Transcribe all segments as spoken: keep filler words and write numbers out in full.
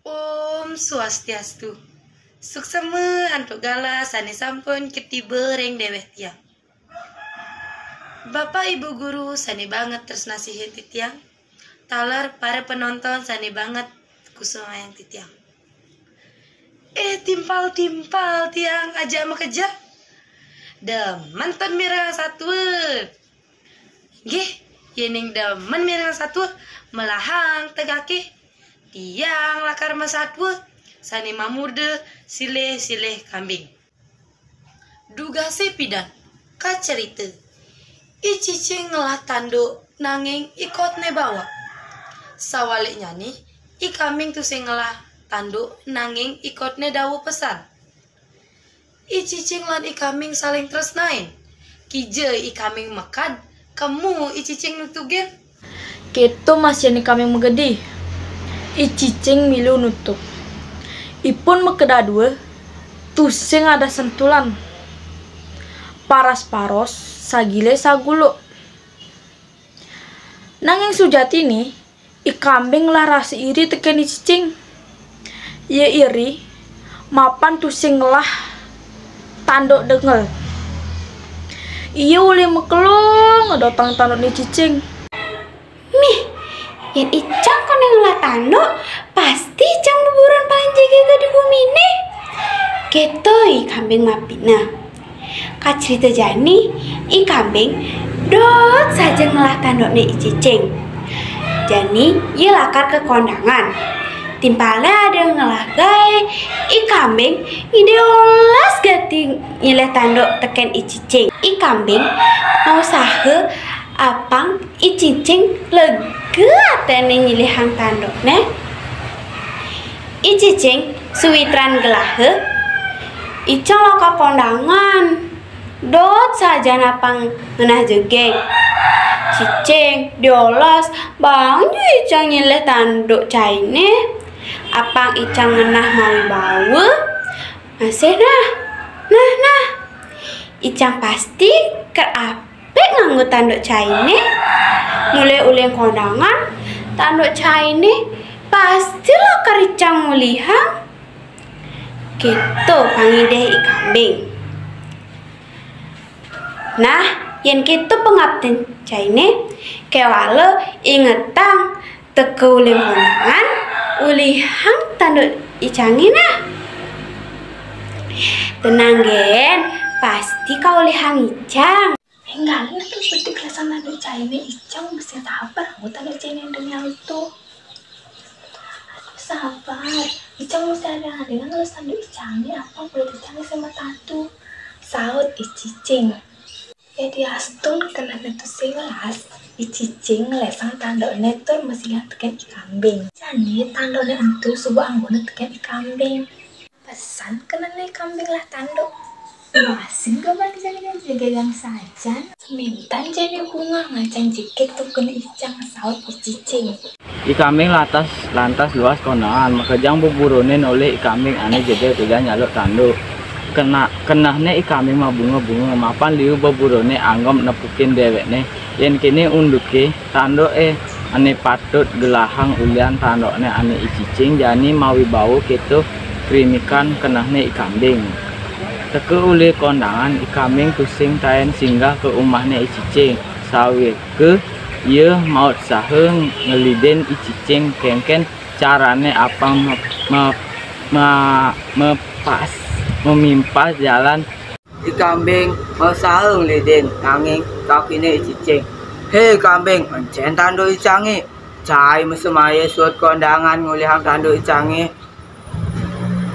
Om Swastiastu. Suksma antuk galah sane sampun ketiba ring dewek tiang. Bapak Ibu guru sane banget tresnasihin titiang, taler para penonton sane banget kusumayang titiang. Eh, timpal-timpal tiang ajak makejang. Demen ten mirengang satua. Nggih, yening demen mirengang satua, melahang tegake. Tiang lakar masatua, sane mamurda silih-silih kambing. Dugase pidan, kacerita. I Cicing ngelah tanduk nanging ikotne bawak. Sawaliknyane, I Kambing tusing ngelah tanduk nanging ikotne dawa pesan. I Cicing lan I Kambing saling tresnain. Kija I Kambing mekad, kemu I Cicing nutugin. Keto masihan I Kambing magedi. I Cicing milu nutug. Ipun makadadua tusing ada sentulan. Paras-paros, sagile saguluk. Nanging sujatine, I Kambing ngelah rasa iri teken I Cicing. Ia iri, mapan tusing ngelah tanduk dengel. Ia uli makelung ngedotang tandukne I Cicing. Mih, yen icang kone ngelah tanduk, pasti icang beburon paling jegege di gumine. Keto I Kambing mapitnah. Kacerita jani, I Kambing dot saja ngelah tandukne I Cicing. Jani, ia lakar ka kondangan. Timpalne ada ngelah gae, I Kambing ngide olas gati nyilih tanduk teken I Cicing. I Kambing mausaha apang I Cicing lega atene nyilihang tandukne. I Cicing sawitran gelaha, icang lakar kondangan. Dot sajan apang ngenah jegeg. Cicing, diolas, baang ju icang nyilih tanduk caine. Apang icang ngenah mawibawa. Masih nah, nah, nah. Icang pasti ker apik nganggo tanduk caine. Mule uling kondangan, tanduk caine pasti lakar icang ngulihang. Keto pangidih I Kambing. Nah, yen keto pangaptin caine, kewala ingetang teka uling kondangan, ulihang tanduk icange nah. Tenang gen, pasti kaulihang icang. Enggal, nah, terus bedik lesan tanduk caine, icang mesti sabar, aku tanduk caine demi auto. Aduh, sabar. Icang mesti ada dengan lesan tanduk icange, apa perut icange sama tatu. Saut I Cicing. Ya diastun kenehne tusing las, I Cicing ngelesang tandukne tur mesihan teken I Kambing. Jani tandukne ento suba anggona teken I Kambing. Pesan kenehne I Kambing lah tanduk. Masih gaman jani jegegang sajan. Semintan jani bungah ngacan jegeg teken icang, saut I Cicing. I Kambing lantas, lantas luas kondangan, makejang beburone nolih I Kambing ane jegeg ulihan nyaluk tanduk. Kena, kenehne I Kambing mabunga-bunga, mapan liu beburone anggem nepukin dewekne. Yen kene unduke, tanduke ane patut gelahang ulihan tandukne ane I Cicing, jani mawibawa keto krimikan kenehne I Kambing. Teka uli kondangan, I Kambing tusing taen singgah ka umahne I Cicing, sawirke ia mautsaha ngelidin I Cicing kenken carane apang me-, me-, ma-, mepas-, memimpas jalan. I Kambing mausaha ngelidin, nanging kakine I Cicing. "He Kambing, encen tanduk icange? Cai masemahe suud kondangan ngulihang tanduk icange.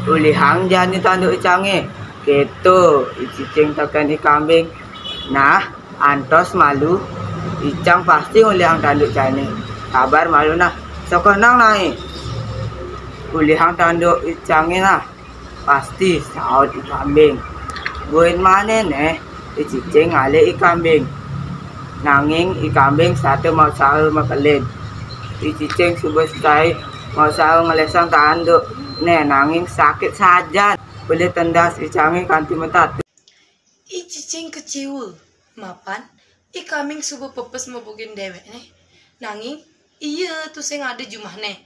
Ulihang jani tanduk icange." Keto I Cicing teken I Kambing. "Nah, antos malu, icang pasti ngulihang tanduk caine. Sabar malu nah, sokonang nae. Ulihang tanduk icange nah." "Pasti," saut I Kambing. Buin mane neh, I Cicing ngalih I Kambing. Nanging I Kambing setata mausaha makelid. I Cicing suba sai mausaha ngelesang tanduk neh, nanging sakit sajan. Ulih tendas icange kanti matatu. I Cicing kecewa, mapan I Kambing suba pepes mabugin dewekne. Nanging ia tusing ada jumahne.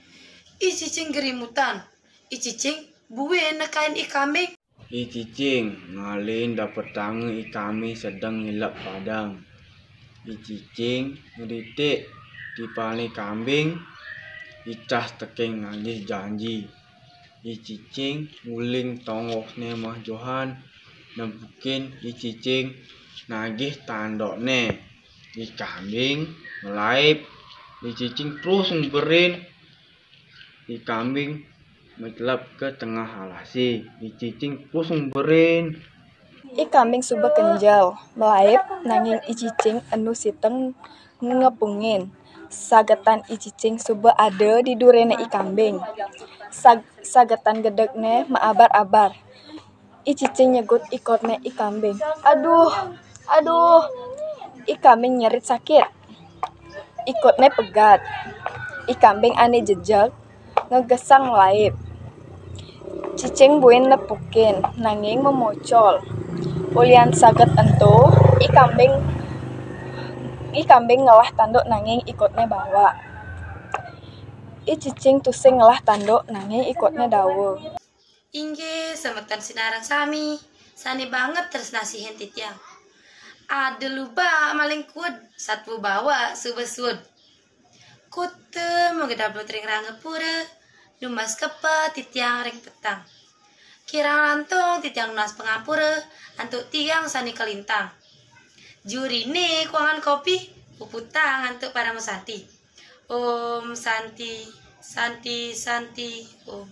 I Cicing gerimutan. I Cicing buin nekain I Kambing. I Cicing ngalih dapetange I Kambing sedeng ngilep padang. I Cicing ngeritik timpalne I Kambing, icas tekeng nagih janji. I Cicing uling tonggohne mah johan, nempukin I Cicing nagih tandokne. I Kambing ngelaip, I Cicing terus ngumperin. I Kambing mecelep ke tengah alase. I Cicing terus ngumperin. I Kambing suba kenjel, melaip, nanging I Cicing enu siteng ngepungin. Sagetan I Cicing suba ada di durene I Kambing. Sag-, sagetan gedegne maabar-abar. I Cicing nyegut ikutne I Kambing. "Aduh, aduh." I Kambing nyerit sakit. Ikutne pegat. I Kambing ane jejeg ngegesang laip. Cicing buin nepukin, nanging memocol. Ulian saget ento, I Kambing, I Kambing ngelah tanduk nanging ikutne bawa. I Cicing tusing ngelah tanduk nanging ikutne dawa. Inggih, semeton sinareng sami, sane banget tresnasihin titiang. Ada lubak maling kuud, satwa bawa suba suud. Kutu magedablut ring Rangapura, numbas kepa titiang ring petang. Kirang langkung titiang nunas pangampura, antuk tiang sane kalintang. Jurine kuangan kopi, puputang antuk Parama Santi. Om Santi, Santi, Santi, Om.